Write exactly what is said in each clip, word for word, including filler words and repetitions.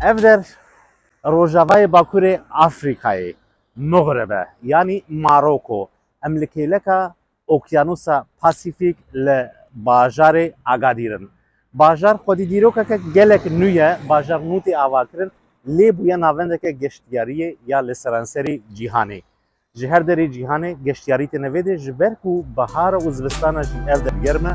Ev der Rojavayê Bakurê Afrîkayê, Muxrib e, yanî Maroko. Em li kêleka Okyanusa Pasîfîk li bajarê Agadîr in. Bajar xwedî dîrokeke gelek nû ye, bajar nû tê avakirin, lê bûye navendeke geştiyariyê ya li seranserî cîhanê. Ji her derê cîhanê geştiyarî têne vê dê, ji ber ku bihar e û zivistana jî ev der germ e.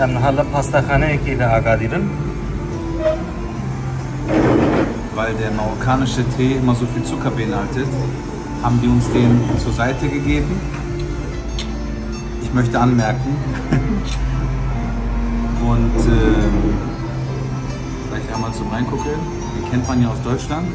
Em niha li pastaxaneyekê li Agadîr in. Weil der marokkanische Tee immer so viel Zucker beinhaltet, haben die uns den zur Seite gegeben. Ich möchte anmerken. Und, ähm, vielleicht einmal zum Reingucken. Den kennt man ja aus Deutschland.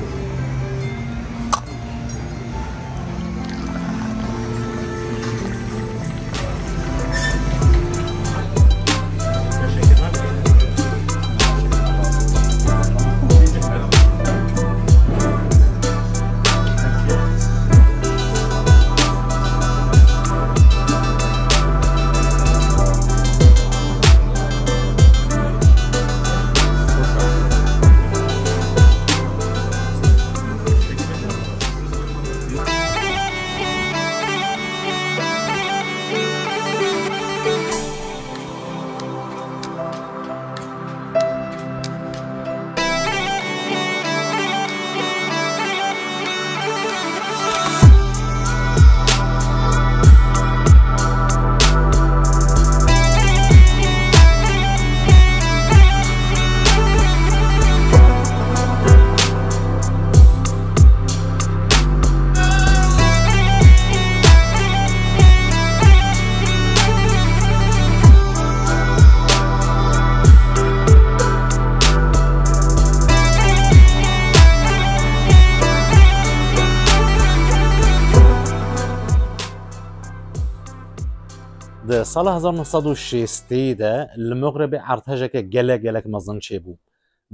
Di sala hezar neh sed û şêstê de li Muxribê erdhejeke gelek gelek mezin çêbû.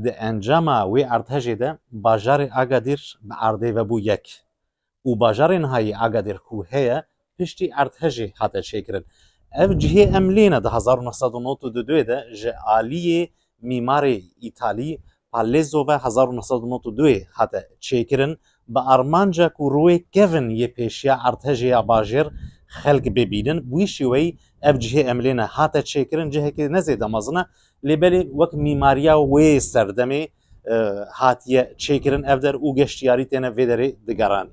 Di encama wê erdhejê de bajarê Agadîr bi erdê ve bû yek. Û bajarê niha yê Agadîr ku heye, piştî erdhejê hate çêkirin. Ev cihê em lê ne di hezar û neh sed û nod û du de ji aliyê mîmarê Îtalî Palazzo ve hezar û neh sed û nod û du hate çêkirin, bi armanca ku rûyê kevin yê pêşiya erdhejê ya bajêr xelk bibînin. Bi wî şêweyî ev cihê em lê ne hate çêkirin, cihekî ne zêde mezin e, lê belê wek mîmariya wê serdemê, e, hatiye çêkirin ev der û geştiyarî têne vê derê digeran.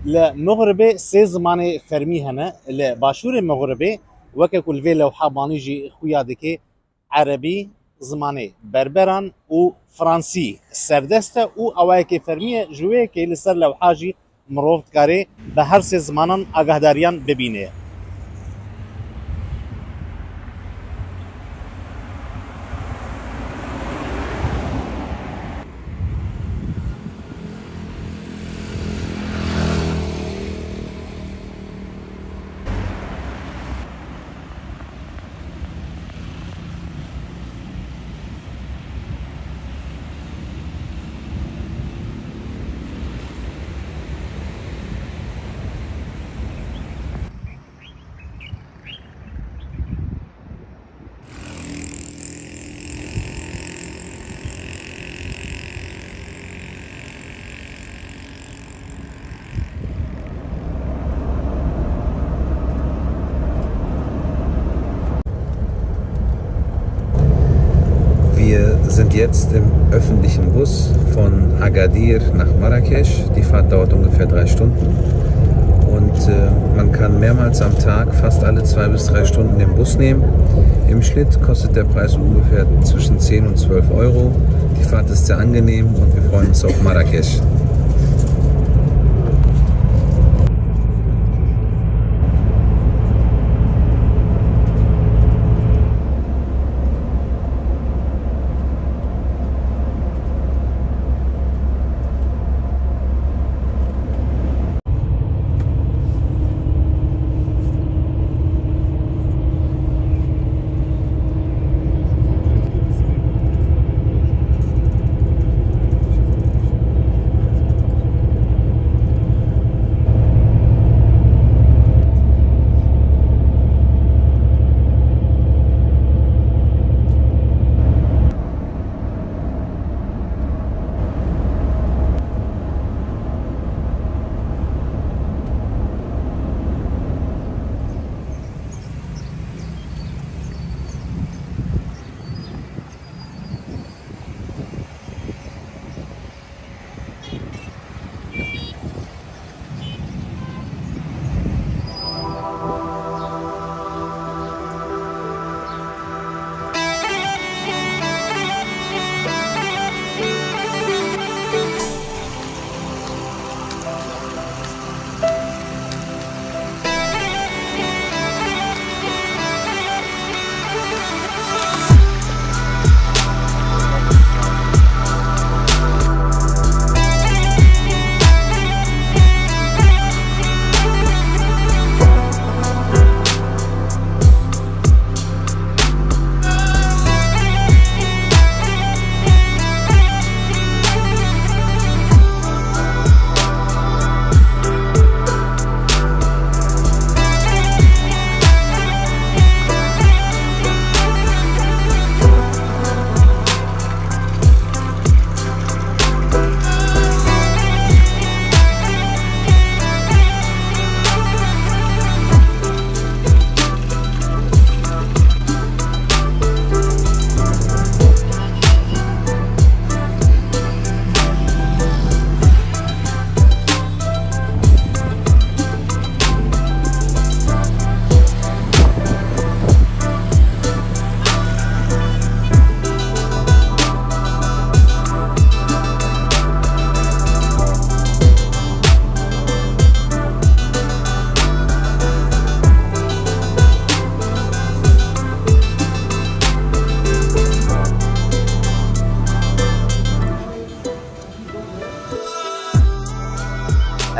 Li Mexribê sê zimanê fermî hene. Li başûrê Mexribê, weke ku li vê lewha banî jî xuya dike, erebî, zimanê berberan û fransî serdest e û awayekê fermî ye, ji wê yekê li ser lewha jî mirov dikare bi her sê zimanan agahdariyan bibîne. Wir sind jetzt im öffentlichen Bus von Agadir nach Marrakesch. Die Fahrt dauert ungefähr drei Stunden. Und, äh, man kann mehrmals am Tag, fast alle zwei bis drei Stunden, den Bus nehmen. Im Schnitt kostet der Preis ungefähr zwischen zehn und zwölf Euro. Die Fahrt ist sehr angenehm und wir freuen uns auf Marrakesch.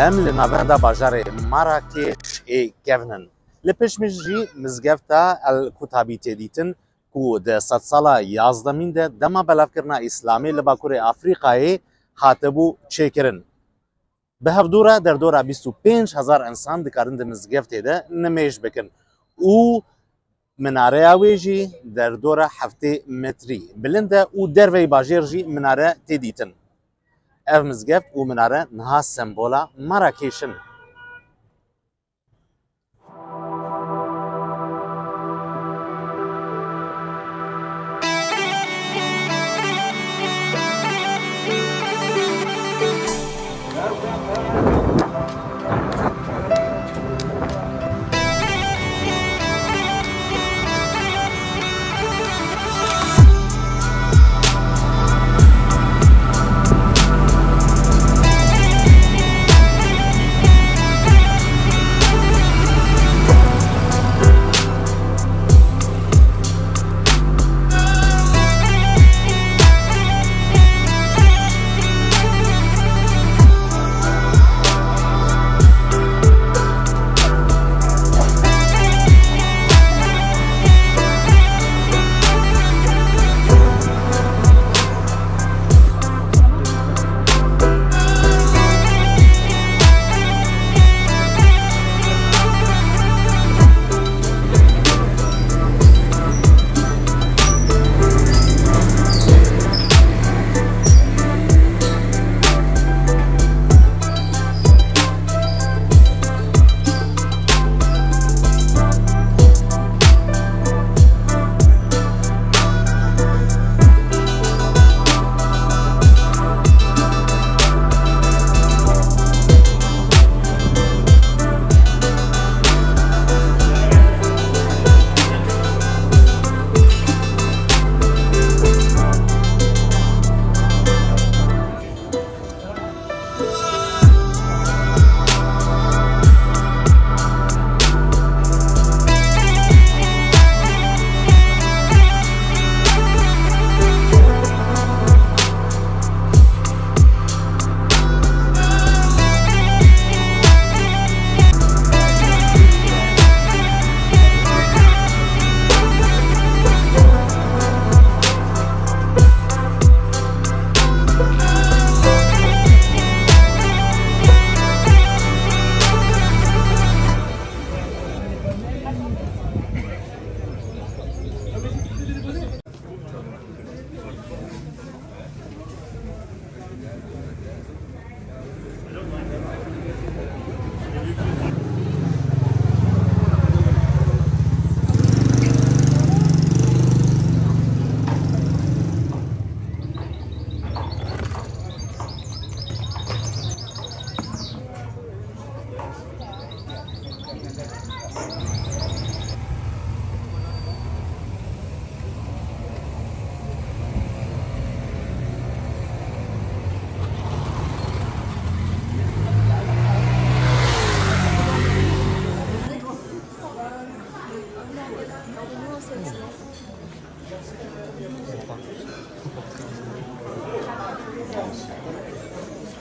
Em li navenda bajarê Marrakeş ê kevin in. Li pişt min jî mizgefta El Kutabî tê dîtin, ku di sedsala yazdemîn de dema belavkirina Îslamê li Bakurê Afrîkayê hatibû çêkirin. Bi hevdû re derdora bîst û pênc hezar însan dikarin di mizgeftê de nimêj bikin û minareya wê jî derdora heftê metrî bilind e û derveyî bajêr jî minare tê dîtin. Ev mizgeft û minare niha sembola Marrakêş in.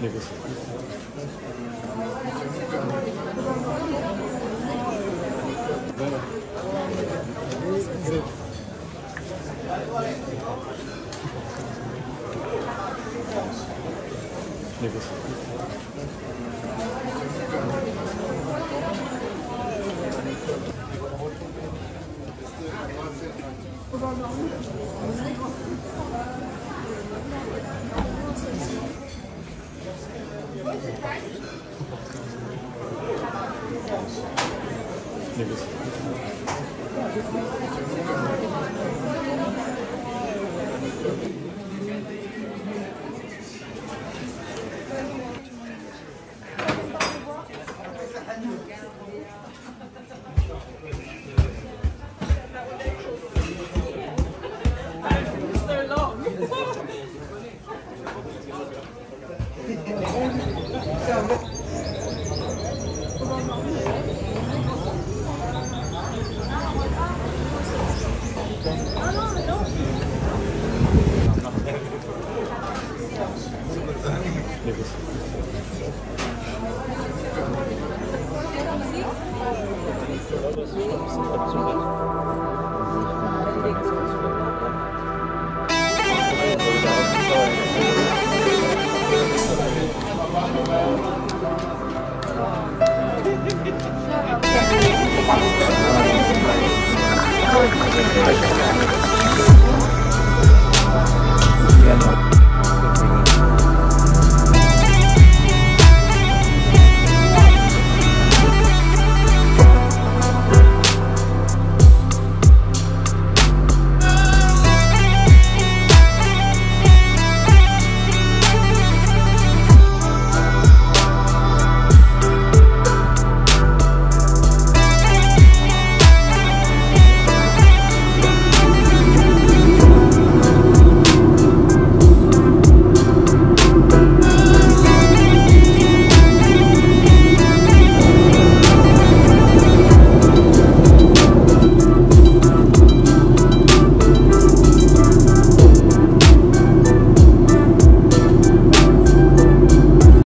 Lagos.